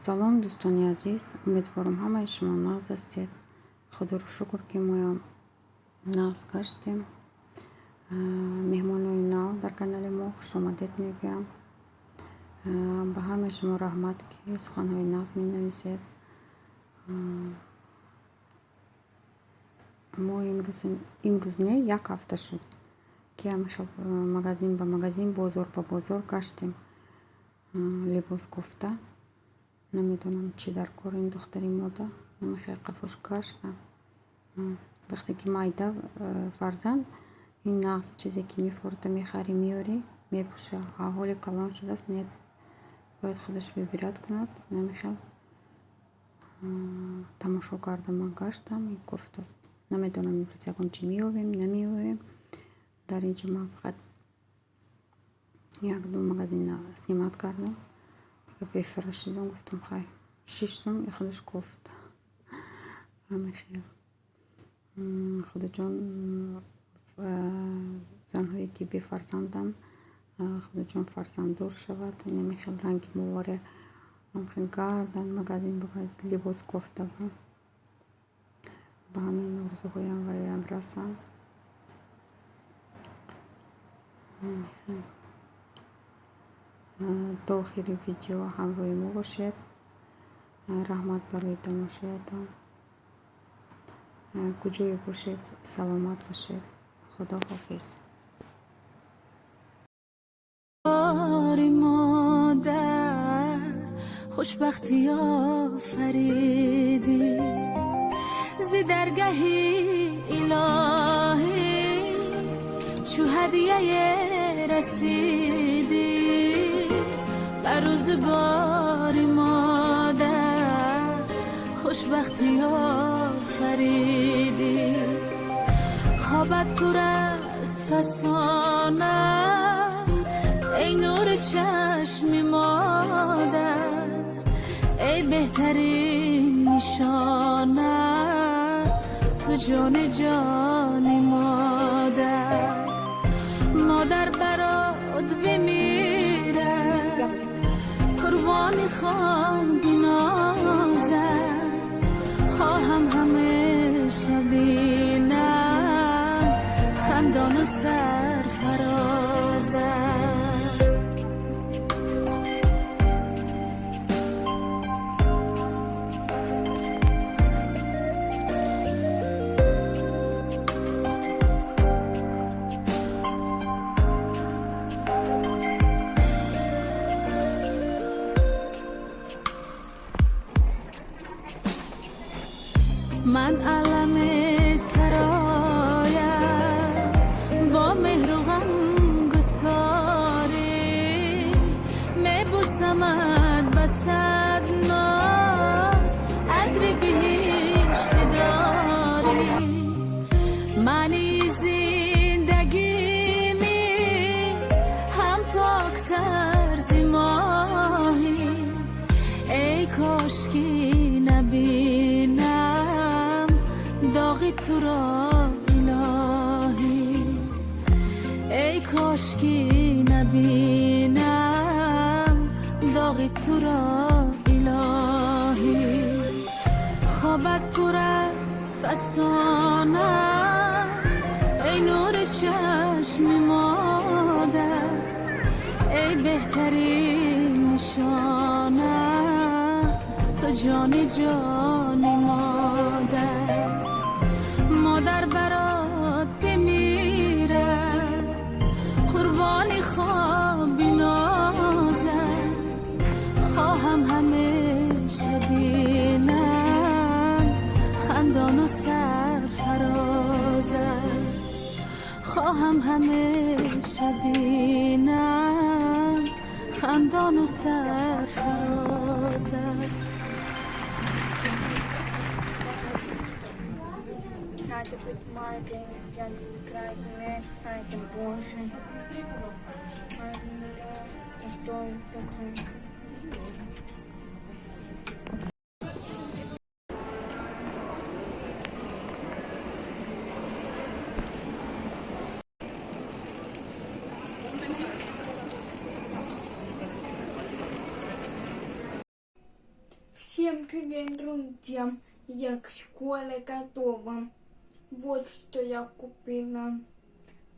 Салом, дӯстони азиз, умедворам, ҳамаи шумо нағз ҳастед. Худоро шукр, ки моям нағз гаштем. Меҳмонои нав дар канали мо хушомадед мегӯям. Ба ҳамаи шумо раҳмат, ки суханҳои нағз менависед. Мо имрӯз не, як ҳафта шуд, ки ҳамихел магазин ба магазин, бозор ба бозор гаштем, либос кофта. Намедонам, чӣ дар кор ин духтари мода намехел қафош гаштам. Вақте ки майда фарзанд, ин нағз, чизе ки мефурӯта, мехарӣ, меорӣ, мепӯша. А ҳоли калон шудааст, не, бояд худаш выбирать кунад. Намехел тамошо кардам, ман гаштам, ин кофтааст. Намедонам, имрӯз ягон чӣ меёбем, намеёбем. Дар ин ҷо ман фақат як-ду магазина снимать кардам. Бефира шудам, гуфтам, хай, шиштум, и худаш кофт. Ҳамихел. Худоҷон, занҳое ки бефарзанданд, Худоҷон, фарзанддор шавад. Намехел ранги моворе ҳамхел гардан магазин ба либос кофта, ба ҳамин орзуҳоям ваям расанд. То охири видео ҳамроҳи мо бошед. Раҳмат барои тамошоятон. Куҷое бошед, саломат бошед. Худо ҳофиз. Модар, хушбахтӣ офаридӣ, зи даргаҳи илоҳӣ чу ҳадияе расидӣ ба рӯзгори модар, хушбахтӣ офаридӣ. Хобат пур аз фасона, эй нури чашми модар, эй беҳтарин нишона, ту ҷони ҷони модар. Модар барот бимирад, қурбони хоби нозат, хоҳам ҳамеша бинам хандону сарфарозат. Ман аламе сароям бо меҳру ғамгусорӣ, мебусамат ба сад ноз, атри биҳишти дорӣ. Маънии зиндагими ҳам поктар зи моҳӣ, эй кошки набинам доғи туро, илоҳӣ, эй кошки набинам доғи туро, илоҳӣ. Хобат пур аз фасона, эй нури чашми модар, эй беҳтарин нишона, ту ҷони ҷони модар. Модар барот бимирад, қурбони хоби нозат, хоҳам ҳамеша бинам хандону сарфарозат, хоҳам ҳамеша бинам хандону сарфарозат. Надо быть маленькой, я играть мяч, а это больше. А, что такое? Всем привет, друзья! Я к школе готова. Вот что я купила.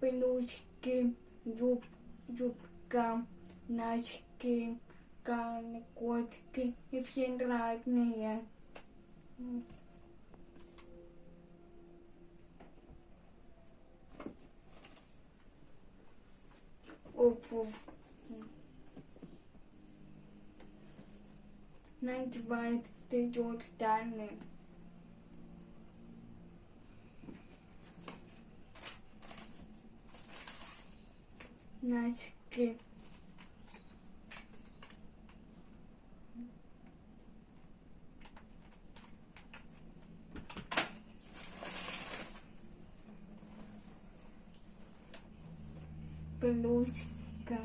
Блузки, юбка, носки, колготки и все разные. Обувь. Называется Джорданы. Носки. Блузка.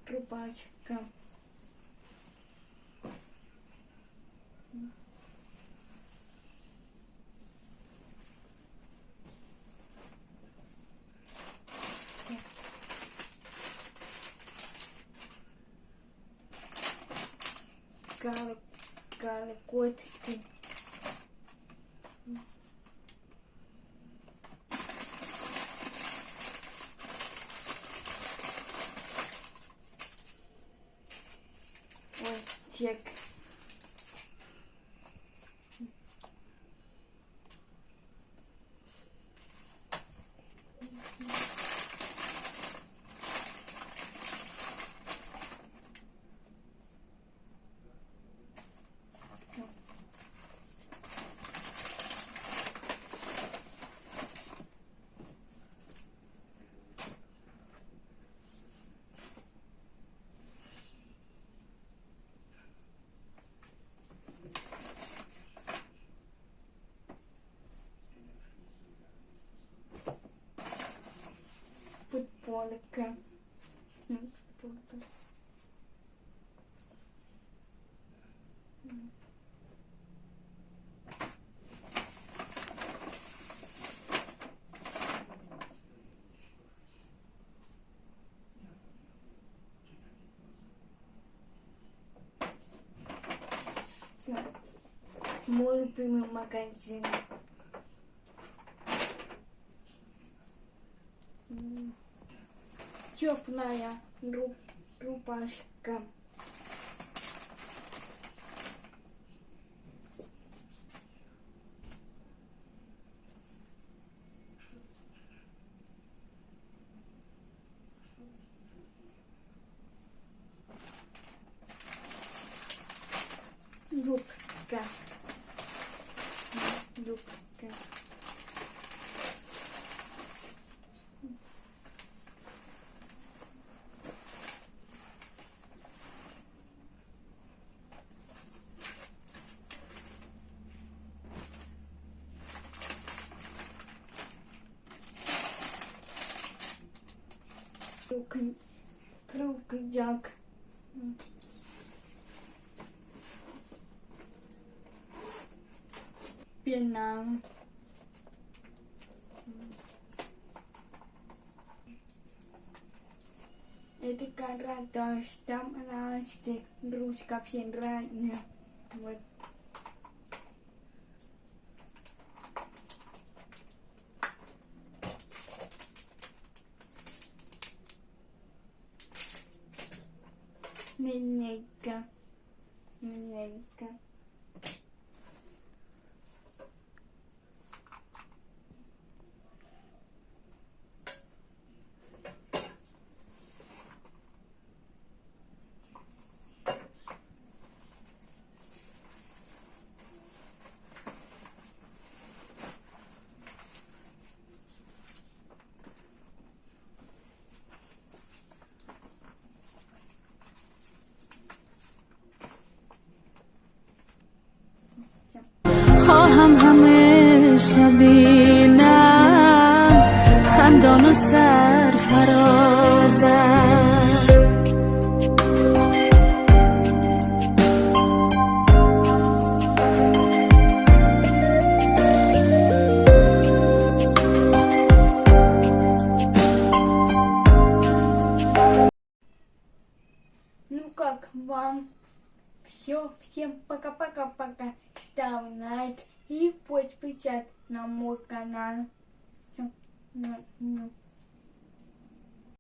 Рубашка. Колготки. Ой, чек. Футболка. Футболка. Мой любимый магазин. Теплая рубашка. Юбка. Юбка. Рюкзак. Пенал. Это карандаш, там ластик, ручка всем. Вот. Линейка. Линейка. Хоҳам ҳамеша бинам хандону сарфарозам. Вам все. Всем пока-пока-пока. Ставь лайк и подписаться на мой канал. Всё.